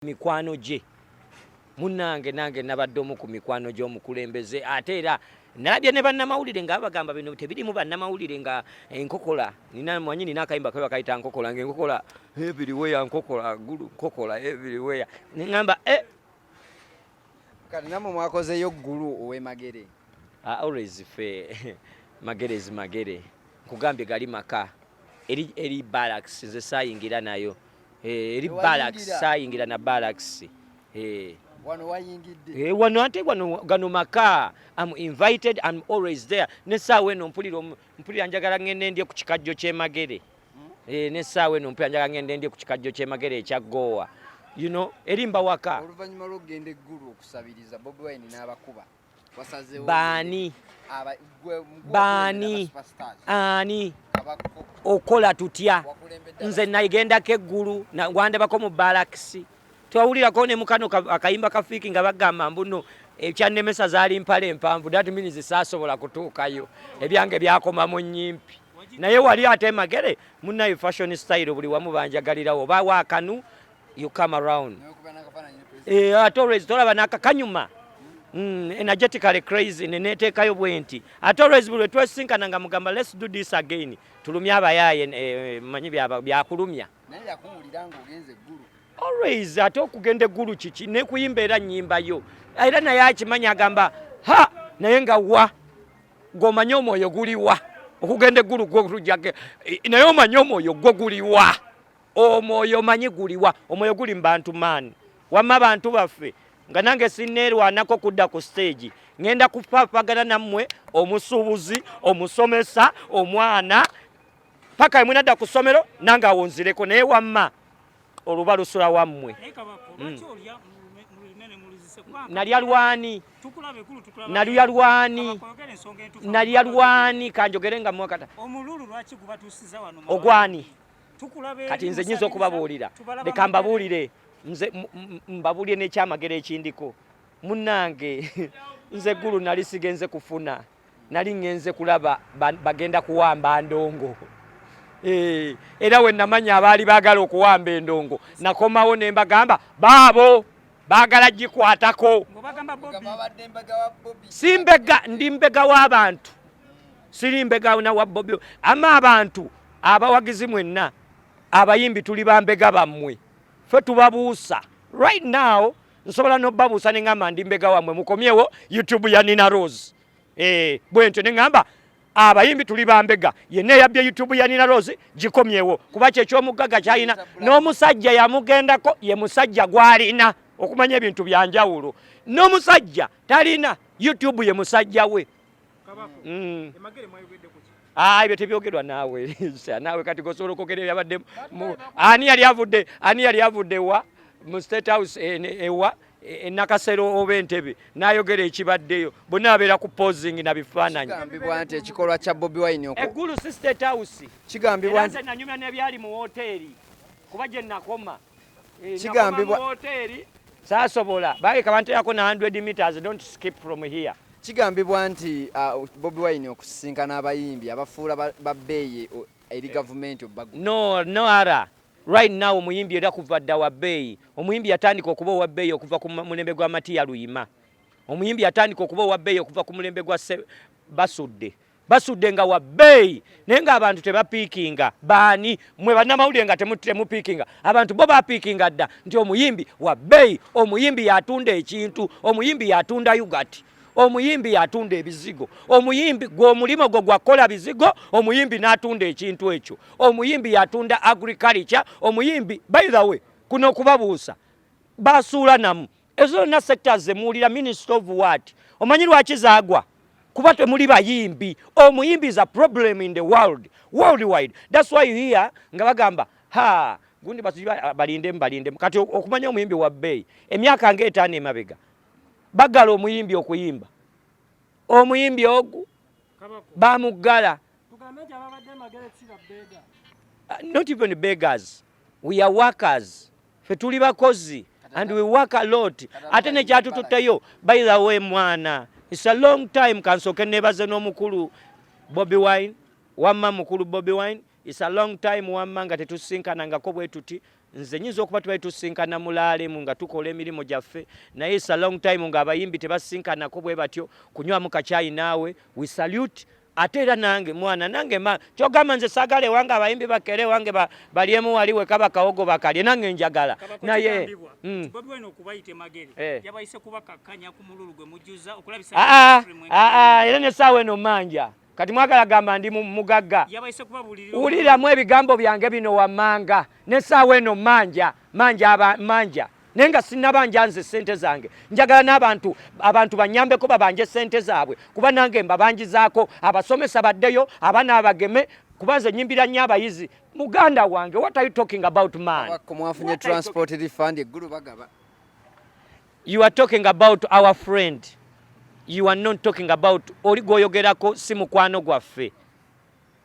Mikwano gye munnange, nange nabadde omu ku mikwano gy'omukulembeze. Ate era nalabye ne bannamawulire nga babagamba bino tebirimu bannamawulire, nga enkokola. Nina manyi, nina akayimba kabe bakayita Nkokola, nga enkokola everywhere, nkokola gulu, nkokola everywhere, neŋŋamba eh. Kati namwe mwakozeyo Ggulu ow'emagere? Always fe Magere is Magere. Nkugambye gali maka eri barracks, nze saayingira nayo. Eri barracks saayingira na barracks. Wano wayingidde? Wano ate wano gano maka. I'm invited, I'm always there. Nesaawa eno mpulira mpulira njagala ngende ndye ku kikajjo ky'emagere. Nesaawa eno mpulira njagala ngende ndye ku kikajjo ky'emagere ekya Goa. Eri mbawaka. Oluvannyuma lw'okugenda eggulu okusabiriza, Bobi Wine n'abakuba, wasazeewo? Baani? Gwe Baani? wakulembera ba superstars. Ani? Kabako. Okola tutya? Wakulembedde. Nze nagendako eggulu, wandabako mu barracks? Twawulirako ne mukano akayimba ka Fik nga bagamba mbuno ekyannemesa zaali mpale empanvu. That means saasobola kutuukayo, ebyange byakoma mu nnyimpi. Naye wali ate Magere munayo fashion style buli wamu banjagalirawo, oba waakanu you come around. N'okuba n'akafaananyi ne president. Ate always tolaba n'akakanyuma, energetically crazy, neneteekayo bwe nti. Ate always buli lwe twesinkana nga mugamba, "Let's do this again," tulumye abayaaye. Manyi byakulumya. Naye yakuwulira ng'ogenze eggulu? Always. Ate okugenda eggulu kiki? Nekuyimba era nnyimbayo, era naye akimanyi, agamba ha, naye nga wa gweomanyi omwoyo guliwa okugenda eggulu gwe tujjake, naye omanyi omwoyo gwo guliwa? Omwoyo omanyi guliwa? Omwoyo guli mu bantu maani. Wamma bantu baffe, nga nange sinneerwanako kudda ku stage, ŋŋenda kufaafagana nammwe, omusuubuzi, omusomesa, omwana, paka emwe nadda ku ssomero, nange awo nzireko. Naye wamma oluba lusula wammwe. Naye Kabako, lwaki olya mu lunene muluzise? Kubanga Nalya lwani? Tukulaba ekulu, tukulaba. Nalya lwani? Kabako, oyogera ensonga entuufu. Nalya lwani? Kanjogere nga mwakata. Omululu lwaki gubatuusiza wano mu Ogwani? Tukulaba eri Kati nze nyinza musabiriza, okubabuulira. tubalaba Leka mu mbabuulire. Nze mbabuulire n'ekyamagero ekindiko. Munnange, nze eggulu nali sigenze kufuna, nali ŋŋenze kulaba bagenda kuwamba ndongo. Era we namanya abaali baagala okuwamba endongo, nakomawo ne mbagamba baabo baagala gikwatako. Ng'obagamba Bobi. Babadde mbega wa Bobi. Si mbega, ndi mbega w'abantu, siri mbega na wa Bobi. Ama abantu abawagizi mwenna abayimbi tuli bambega bammwe, ffe tubabuusa. Right now nsobola n'obabuusa ne ŋŋamba ndi mbega wammwe, mukomyewo YouTube ya Nina Rose. Bwe ntyo ne ŋŋamba abayimbi tuli bambega, yenna eyabbye YouTube ya Nina Rose gikomyewo, kuba kyekyomugagga kyalina n'omusajja yamugendako, ye musajja gw'alina okumanya ebintu byanjawulo, n'omusajja talina YouTube ye musajja we. Kabako, emagere mwayogedde ku ki? Ah, ebyo tebyogerwa naawe. Naawe kati gosobola okwogera ebyabadde ani yali avudde, ani yali avudde wa mu State House, ewa e Nakasero oba Entebe n'ayogera ekibaddeyo? Bonna babeera ku posing na bifaananyi. Kigambibwa nti ekikolwa kya Bobi Wine Eggulu si State House. Kigambibwa Era nti nze nanyumya n'ebyali mu woteeri kuba gye nakoma. Kigambibwa- Nakoma mu woteeri, saasobola bageka banteerako na 100 meters, don't skip from here. Kigambibwa nti Bobi Wine okusisinkana abayimbi abafuula babbeeyi eri gavumenti obbagu. No, ara right now omuyimbi era kuva dda wa bbeeyi. Omuyimbi yatandika okuba owa bbeeyi okuva ku mulembe gwa Matiya Luyima. Omuyimbi yatandika okuba owa bbeeyi okuva ku mulembe gwa Basudde. Basudde nga wa bbeeyi, naye ng'abantu tebapiikinga. Baani mwe bannamawulire nga temupiikinga? Abantu bo bapiikinga dda nti omuyimbi wa bbeeyi. Omuyimbi yatunda ekintu, omuyimbi yatunda yoghurt, omuyimbi yatunda ebizigo. Omuyimbi gwe omulimu gwo gwakukola bizigo, omuyimbi n'atunda ekintu ekyo. Omuyimbi yatunda agriculture. Omuyimbi, by the way, kuno okubabuusa basuula namu ezo zonna sectors zemuwulira, minister of what, omanyi lwaki zaagwa? Kuba temuli bayimbi. Omuyimbi is a problem in the world, worldwide. That's why you hear nga bagamba ha gundi balindemu, balindemu. Kati okumanya omuyimbi wa bbeeyi, emyaka nga 5 emabega bagala omuyimbi okuyimba, omuyimbi ogu Kabako, bamuggala. Tugambe nti ababadde Magere si babbeega? Not even beggars, we are workers. Fe tuli bakozi and we work a lot. Ate nekyatututteyo, by the way, mwana, it's a long time. Kansooke nebaze n'omukulu Bobi Wine. Wamma mukulu Bobi Wine, it's a long time wamma nga tetusinkanangako bwe tuti. Nze nyinza okuba tubali tusinkana mulaalemu nga tukola emirimu gyaffe, naye it's a long time ng'abayimbi tebasinkanako bwe batyo kunywamu kacyayi. Naawe we salute. Ate era nange mwana nange ma kyogamba nze saagala ewange abayimbi bakere ewange balyemu wali we kaba kawogo bakalye, nange njagala. Kabako naye kigambibwa Bobi Wine okubayita emagere yabayise kubakakkanya ku mululu gwe mujjuza okulabisa Aa, industry aa, era nesaawa eno manja kati mwagala gamba ndi mugagga. Yabayise kubabuulirira. Wuliramu ebigambo byange bino wammanga, nesaawa eno manja manja aba manja, naye nga sinnabanja nze sente zange. Njagala n'abantu abantu banyambeko babanje sente zaabwe, kuba nange mbabanjizaako. Abasomesa baddeyo, abaana abageme, kuba nze nyimbira nnyo abayizi. Muganda wange, what are you talking about, man? Abakko mwafunye What are you transport refund eggulu bagaba. You are talking about our friend, you are not talking about oli gwoyogerako. Si mukwano gwaffe,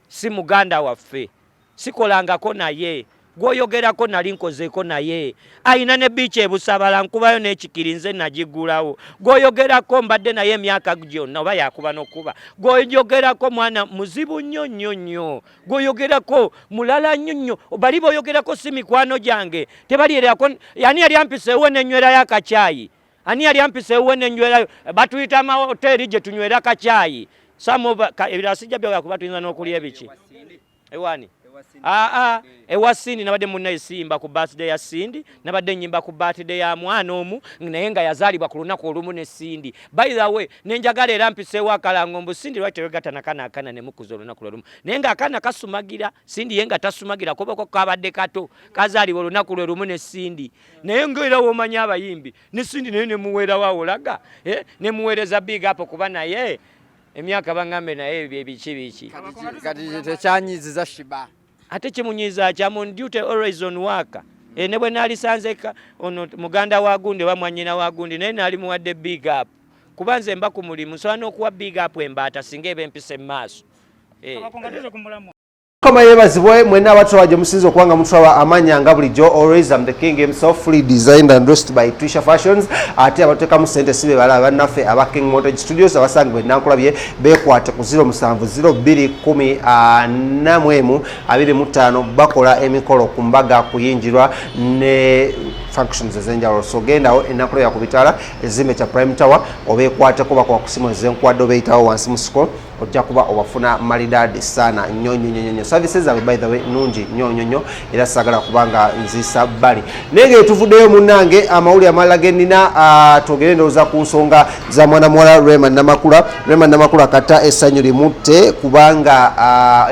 si muganda waffe, sikolangako naye. Gwoyogerako nali nkozeeko naye, ayina ne biiki ebusabala, nkubayo n'ekikiri nze nagigulawo. Gwoyogerako mbadde naye emyaka gyonna oba yakuba n'okuba. Gwoyogerako mwana muzibu nnyo nnyo nnyo. Gwoyogerako mulala nnyo nnyo. Bali boyogerako si mikwano gyange, tebalyerako. Ani yali ampisa ewuwe nenywerayo akacyayi? Ani yali ampisa ewuwe nenywerayo? Batuyita amahoteeri gye tunywera kacyayi. Ebirala sijja byogera kuba tuyinza n'okulya ebiki. Ewani? Aa, ewa Cindy nabadde munnaye siyimba ku birthday ya Cindy, nabadde nyimba ku birthday ya mwana omu naye nga yazaalibwa ku lunaku olumu ne Cindy. By the way, nenjagala era mpiseewo akalango mbu Cindy lwaki tewegatta nakana akaana ne mukuza olunaku lwe lumu, naye ng'akaana kasumagira Cindy, ye nga tasumagira kubako kabadde kato kazaalibwa olunaku lwe lumu ne Cindy. Naye ngaera womanya abayimbi ne Cindy naye nemuweerawo awolaga, eh, nemuweereza big up kuba naye emyaka baŋŋambe naye ebyo ebiki biki. Kati tekyanyiziza Sheebah? Ate kimunyiiza ki? I'm on duty, always on work. E, ne bwe naalisanze ono muganda wa gundi oba mwannyina wa gundi, naye naali muwadde big up, kuba nze mba ku mulimu, nsobola n'okuwa big up embaata singa eba empisa emmaaso. Eh. Kabako nga tuze ku mulamwa. Mukama yeebazibwe mwenna abatulaba gye musinza okuba nga mutulaba. Amanya nga bulijjo, always am the king himself, fully designed and dressed by Trisha Fashions. Ate abateekamu sente si be balaba, bannaffe aba King Montage Studios abasangibwa enankulabye. Beekwate ku 0702 1041 25. Bakola emikolo ku mbaga, kuyinjirwa ne functions ez'enjawulo. So gendawo enankulabye ku bitaala, ekizimbe kya Prime Tower, obeekwateko. Bakuba ku simu ezenkuwadde, obeeyitawo wansi mu scroll, ojja kuba obafuna malidadi sana nnyo nnyo nnyo nnyo. Services zaabwe, by the way, nungi nnyo nnyo nnyo, era saagala kubanga nzisa bbali. Naye nga etuvuddeyo munnange, amawulire amalala ge nnina, twogere ndowooza ku nsonga za mwana muwala Rema Namakula. Rema Namakula kata essanyu limutte kubanga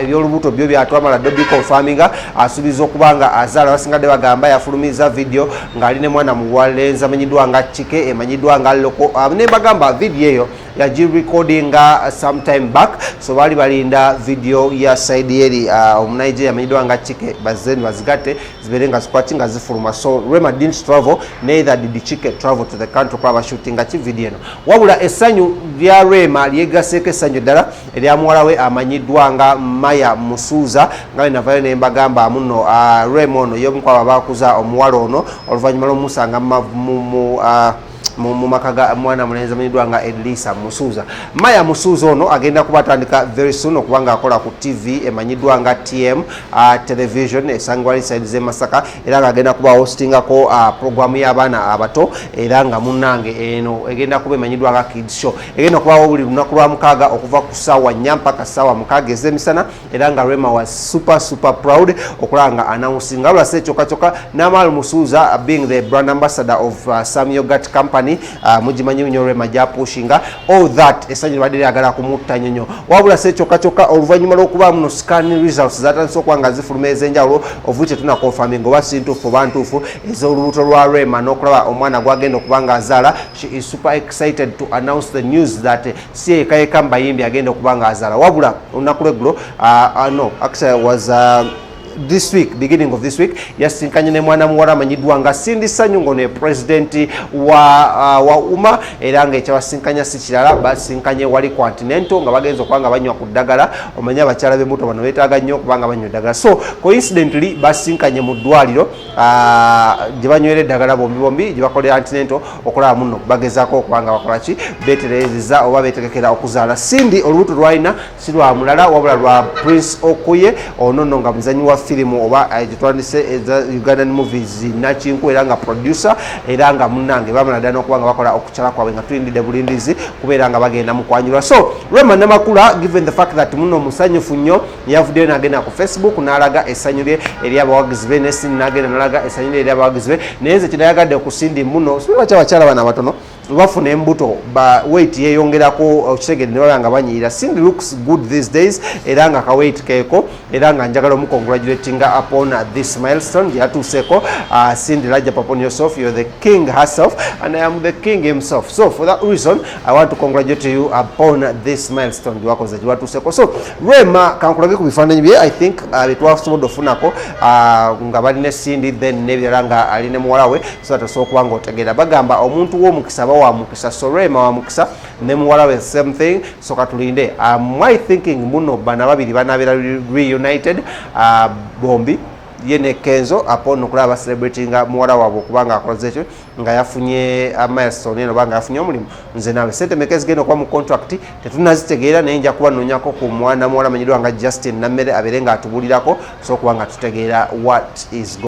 ebyolubuto byo byatwamala dde biconfirminga, asuubiza okuba nga azaala. Basingadde bagamba yafulumiza video ng'ali ne mwana muwalenzi amanyiddwa nga Chike, emanyiddwa nga Loko. Ne bagamba video eyo yagirecordinga sometime back, so baali balinda video ya side eri omunigeria amanyiddwa nga Chike bazze bazigatte zibeere nga zikwati nga zifuluma. So Rema didn't travel, neither did Chike travel to the country kuba bashootinga ki video eno. Wabula essanyu lya Rema lyegaseeko essanyu ddala erya muwala we amanyiddwa nga Maya Musuuza. Nga bwe navayo ne mbagamba muno, Rema ono y'omu kwabo abakuza omuwala ono oluvannyuma lw'omusanga mu maka ga mwana mulenzi amanyiddwa nga Edlisa Musuuza. Maya Musuuza ono agenda kuba atandika very soon okuba nga akola ku TV emanyiddwa nga TM Television esangibwa ali side z'e Masaka, era nga agenda kuba hostingako programu y'abaana abato. Era nga munnange eno egenda kuba emanyiddwa nga Kids Show, egenda okubawo buli lunaku lwa mukaaga okuva ku ssaawa 4 mpaka ssaawa 6 ez'emisana. Era nga Rema was super super proud okulaba nga announcing. Wabula si kyokka kyokka, Namal Musuuza being the brand ambassador of Sam Yogurt Company, mugimanyi nnyo Rema gyapushinga all that, essanyu libadde lyagala kumutta nnyo nnyo. Wabula si kyokka kyokka, oluvannyuma lw'okuba muno scan results zatandise okuba nga zifuluma ez'enjawulo, ovu tetunaconfirming oba si ntuufu oba ntuufu, ez'olubuto lwa Rema n'okulaba omwana gwagenda okuba nga azaala, she is super excited to announce the news that si yekayeka mu bayimbi agenda okuba nga azaala. Wabula olunaku lweggulo, no, actually was this week, beginning of this week, yasinkanye ne mwana muwala amanyiddwa nga Cindy Sanyu, ngono ye president wa UMA. Era nga ekyabasinkanya si kirala, basinkanye wali Continental nga bagenza okuba nga banywa ku ddagala. Omanye abakyala b'embuto bano beetaaga nnyo okuba nga banywa eddagala. So coincidentally basinkanye mu ddwaliro gye banywera eddagala bombi bombi, gye bakolera antenatal, okulaba muno bagezaako okuba nga bakola ki, beeterezeza oba beetegekera okuzaala. Cindy olubuto lwalina si lwa mulala wabula lwa Prince Okuye, ono nno nga muzanyi wa firimu oba gyetwandise eza Ugandan movies nakinku, era nga producer, era nga munnange bamala ddala n'okuba nga bakola okukyala kwabwe, nga tulindidde bulindizi kubeera nga bagenda mu kwanjulwa. So Rema Namakula, given the fact that muno musanyufu nnyo, yavuddeyo n'agenda ku Facebook n'alaga essanyu lye eri abawagizi be, ne Cindy n'agenda n'alaga essanyu lye eri abawagizi be. Naye nze kinayagadde ku Cindy muno, lwaki abakyala bano abatono bafuna embuto ba weight yeyongerako, okitegedde, ne baba nga banyirira? Cindy looks good these days, era nga ka weight keeko, era nga njagala omucongratulatinga upon this milestone gye yatuuseeko. Cindy, large up upon yourself. You're the king herself and I am the king himself, so for that reason I want to congratulate you upon this milestone gyewakoze, gyewatuuseeko. So Rema, kankulage ku bifaananyi bye, I think byetwasobodde ofunako nga balina Cindy, then n'ebirala nga ali ne muwala we, so that osobola okuba nga otegeera. Bagamba omuntu w'omukisa aba wa mukisa, so Rema wa mukisa ne muwala we, same thing. So katulinde. My thinking, muno bana babiri banabeera reunited, bombi, ye ne Kenzo, upon okulaba celebratinga muwala waabwe okuba nga akoze ekyo, nga yafunye milestone eno oba nga yafunye omulimu. Nze naawe sente meka ezigenda okuba mu contract tetunazitegeera, naye nja kuba nnoonyako ku mwana muwala amanyiddwa nga Justin Nammere, abeere ng'atubulirako, so okuba nga tutegeera what is